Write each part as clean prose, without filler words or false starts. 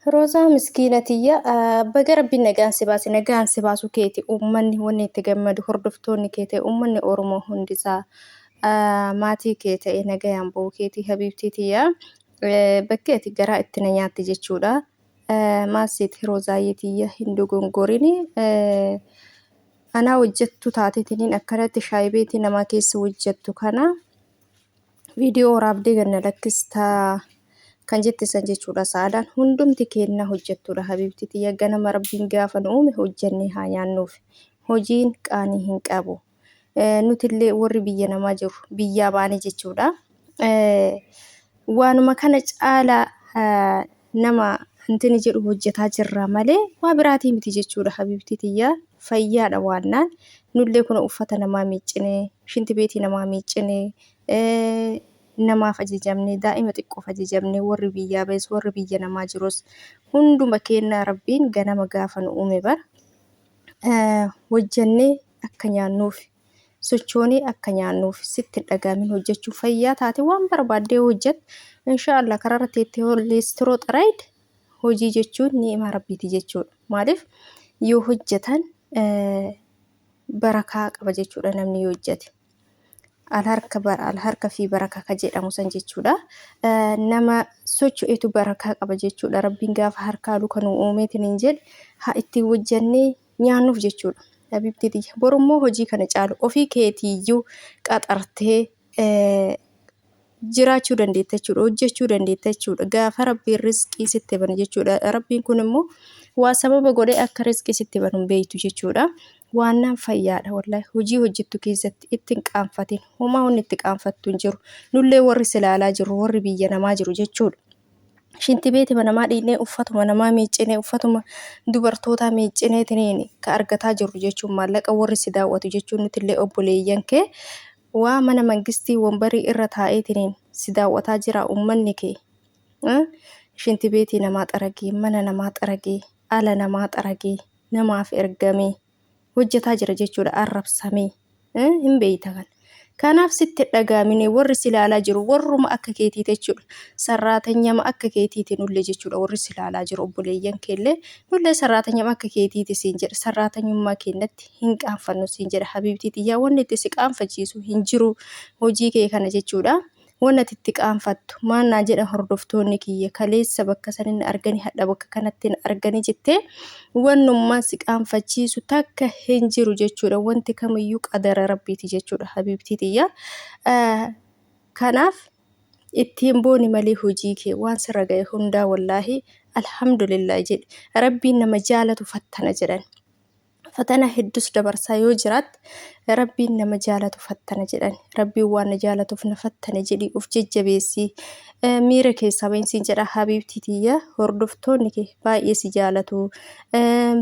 Roozaa miskiina tiyya, baga rabbiin nagaan si baase. Nagaan si baasuu keeti uummanni wanni itti gammadu, hordoftoonni kee ta'e, uummanni Oromoo hundisaa maatii kee ta'e nagayaan ba'uu keeti, habiibtii tiyya. Bakki ati garaa itti na nyaatte jechuudha. Maal seeti Roozaayyee tiyya, hin dogongorini. Anaa hojjettu taateetiniin akkanatti shaayibeetii namaa keessa hojjettu kana viidiyoo waraabdee ganna lakkistaa kan jette san jechuudha. Sa'adaan hundumti keenna hojjettuudha, habiibti tiyya. Ganama rabbiin gaafa nu uume hojjannee haa nyaannuuf. Hojiin qaanii hin qabu. Nutillee warri biyya namaa jiru biyyaa baane jechuudha. Waanuma kana caalaa nama intini jedhu hojjetaa jirra malee waa biraatii miti jechuudha, habiibti tiyya. Fayyaadha waannaan nullee kun uffata namaa miiccinee, shinti beetii namaa miiccinee, namaaf ajajamne, daa'ima xiqqoof ajajamne, warri biyyaa ba'es warri biyya namaa jirus hunduma keenna rabbiin ganama gaafa nu uume bar hojjannee akka nyaannuuf, sochoonee akka nyaannuuf. Sitti hin dhagaamin hojjechuun. Fayyaa taate waan barbaaddee hojjette, inshaallah karaarra teettee leestiroo xaraayid hojii jechuun ni'imaa rabbiiti jechuudha. Maaliif, yoo hojjetan barakaa qaba jechuudha namni yoo hojjete. Alharka alharka fi barakaa ka jedhamu san jechuudha. Nama socho'etu barakaa qaba jechuudha. Rabbiin gaafa harkaa luka nu uumeetiin hin jedhe haa ittiin hojjannee nyaannuuf jechuudha. Habiibtii tiyya, borummoo hojii kana caalu ofii keetiiyyuu qaxartee jiraachuu dandeetta jechuudha. Hojjechuu dandeetta jechuudha. Gaafa rabbiin rizqii sitti bane jechuudha. Rabbiin kun immoo waa sababa godhee akka rizqii sitti banu hin beektu jechuudha. Waannaan fayyaadha wallaahi. Hojii hojjettu keessatti itti hin qaanfatin. Homaa wanni itti qaanfattu hin jiru. Nullee warri silaalaa jiru, warri biyya namaa jiru jechuudha. Shintibeetima namaa dhiqnee, uffatuma namaa miiccinee, uffatuma dubartootaa miiccineetiniin ka argataa jirru jechuun maallaqa, warri si daawwatu jechuun nutillee obboleeyyan kee waa mana mangistii wombarii irra taa'eetiniin si daawwataa jira ummanni kee. Shintibeetii namaa xaragee, mana namaa xaragee, ala namaa xaragee, namaaf ergamee hojjetaa jira jechuudha, arrabsamee hin beeyta kana. Kanaaf sitti dhagaamine, warri si ilaalaa jiru warruma akka keetiiti jechuudha. Sarraatanyama akka keetiiti nullee jechuudha, warri si ilaalaa jiru obboleeyyan keellee nullee sarraatanyama akka keetiiti siin jedha. Sarraatanyummaa keenyatti hin qaanfannu siin jedha, habiibtii tiyyaa. Wanni itti si qaanfachiisu hin jiru hojii kee kana jechuudha. Wanni ati itti qaanfattu maal naa jedhan hordoftoonni kiyya, kaleessa bakka sanin na arganii, hadha bakka kanatti na arganii jettee wannummaan si qaanfachiisu takka hin jiru jechuudha. Wanti kamiyyuu qadara rabbiiti jechuudha, habiibtii tiyya. Kanaaf ittiin booni malee hojii kee waan sirra ga'e hundaa wallaahi alhamdulillah jedhi. Rabbiin nama jaalatu fattana jedhan. Fatana heddus dabarsaa yoo jiraatte rabbiin nama jaalatu fattana jedhan. Rabbiin waan na jaalatuuf na fattane jedhii of jajjabeessi. Miira keessaa bahin siin jedha, habiibtii tiyya. Hordoftoonni kee baay'ee si jaalatu.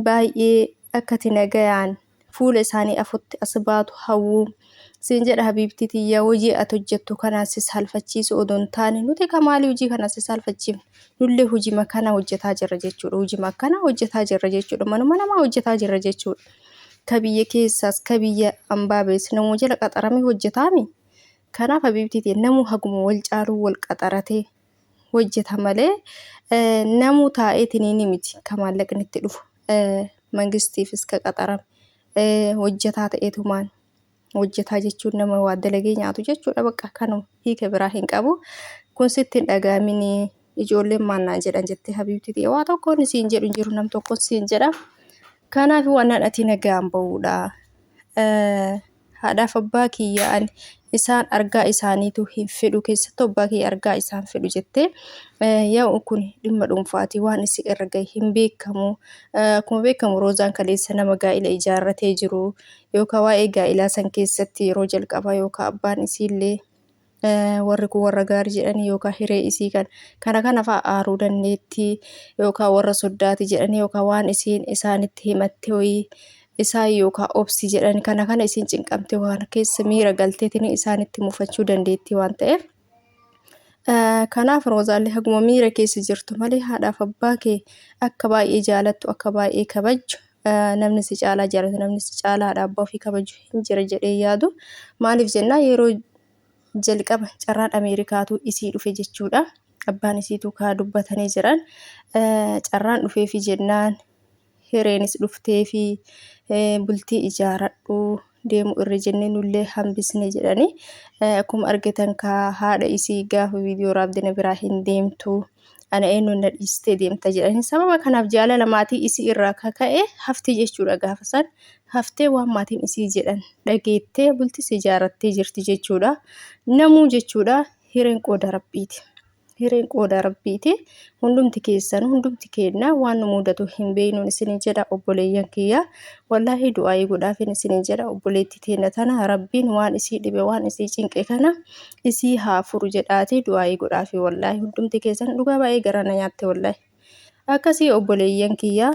Baay'ee akkati nagayaan fuula isaanii afutti as baatu hawwu siin jedha, habiibtii tiyya. Hojii ati hojjettu kanaan si saalfachiisu odoo hin taane, nuti kamaalii hojii kana si saalfachiifne? Nullee hojima kana hojjetaa jirra jechuudha. Hojima akkana hojjetaa jirra jechuudha. Manuma namaa hojjetaa jirra jechuudha. Ka biyya keessaas ka biyya ambaa bees namuu jala qaxaramee hojjetaami. Kanaaf habiibtii tiyya, namuu haguma wal caaluu wal qaxaratee hojjeta malee namuu taa'eetiniin miti ka maallaqni itti dhufu. Mangistiifis ka qaxarame hojjetaa ta'eetumaan hojjetaa jechuun nama waa dalagee nyaatu jechuudha, bakka kanuma, hiika biraa hin qabu. Kun sitti hin dhaga'amini ijoolleen maal naan jedhan jettee, habiibtii tiyya. Waa tokkoon siin jedhu hin jiru, nam tokkoon siin jedha. Kanaaf waan ati nagaan ba'uudha. Haadhaaf abbaa kiyya ani isaan argaa isaaniitu hin fedhu, keessattuu abbaa kiyya argaa isaan fedhu jettee, yaa'u kun dhimma dhuunfaati, waan isii irra gahe hin beekamu. Akkuma beekamu Roozaan kaleessa nama gaa'ila ijaarratee jiru yookaan waa'ee gaa'ilaa san keessatti yeroo jalqabaa yookaan abbaan isiillee warri kun warra gaarii jedhanii yookaan hiree isii kan kana kana fa'a aaruu dandeetti, yookaan warra soddaati jedhanii, yookaan waan isiin isaanitti himatte wayii isaan yookaan obsi jedhani kana kana isiin cinqamte waan keessa miira galteetiin isaanitti mufachuu dandeetti waan ta'eef. Kanaaf Roozaallee haguma miira keessa jirtu malee haadhaaf abbaa kee akka baay'ee jaalattu, akka baay'ee kabajju, namni si caalaa jaalatu, namni si caalaa haadha abbaa ofii kabaju hin jira jedhee yaadu. Maaliif jennaa, yeroo jalqaba carraan Ameerikaatu isii dhufe jechuudha. Abbaan isiitu kaa dubbatanii jiran carraan dhufeefi jennaan hireenis dhufteefi bultii ijaaradhu deemu irra jennee nullee hambisne jedhanii akkuma argitan kaa haadha isii gaafa viidiyoo raabde na biraa hin deemtu ana eenyuun na dhiistee deemta jedhanii sababa kanaaf jaalala maatii isii irraa kaka'e hafte jechuudha gaafa san haftee waan maatiin isii jedhan dhageettee bultis ijaarattee jirti jechuudha namuu jechuudha hireen qooda rabbiiti. Hireen qooda Rabbiiti. Hundumti keessan hundumti keenna waan nu mudatu hin beeynuun isinin jedha obboleeyyan kiyya. Wallaahi du'aayii godhaafin isinin jedha obboleettii teenna tana Rabbiin waan isii dhibe waan isii cinqe kana isii haa furu jedhaati du'aayii godhaafi wallaahi hundumti keessan dhugaa baay'ee garaa na nyaatte wallaahi. Akkasii obboleeyyan kiyya.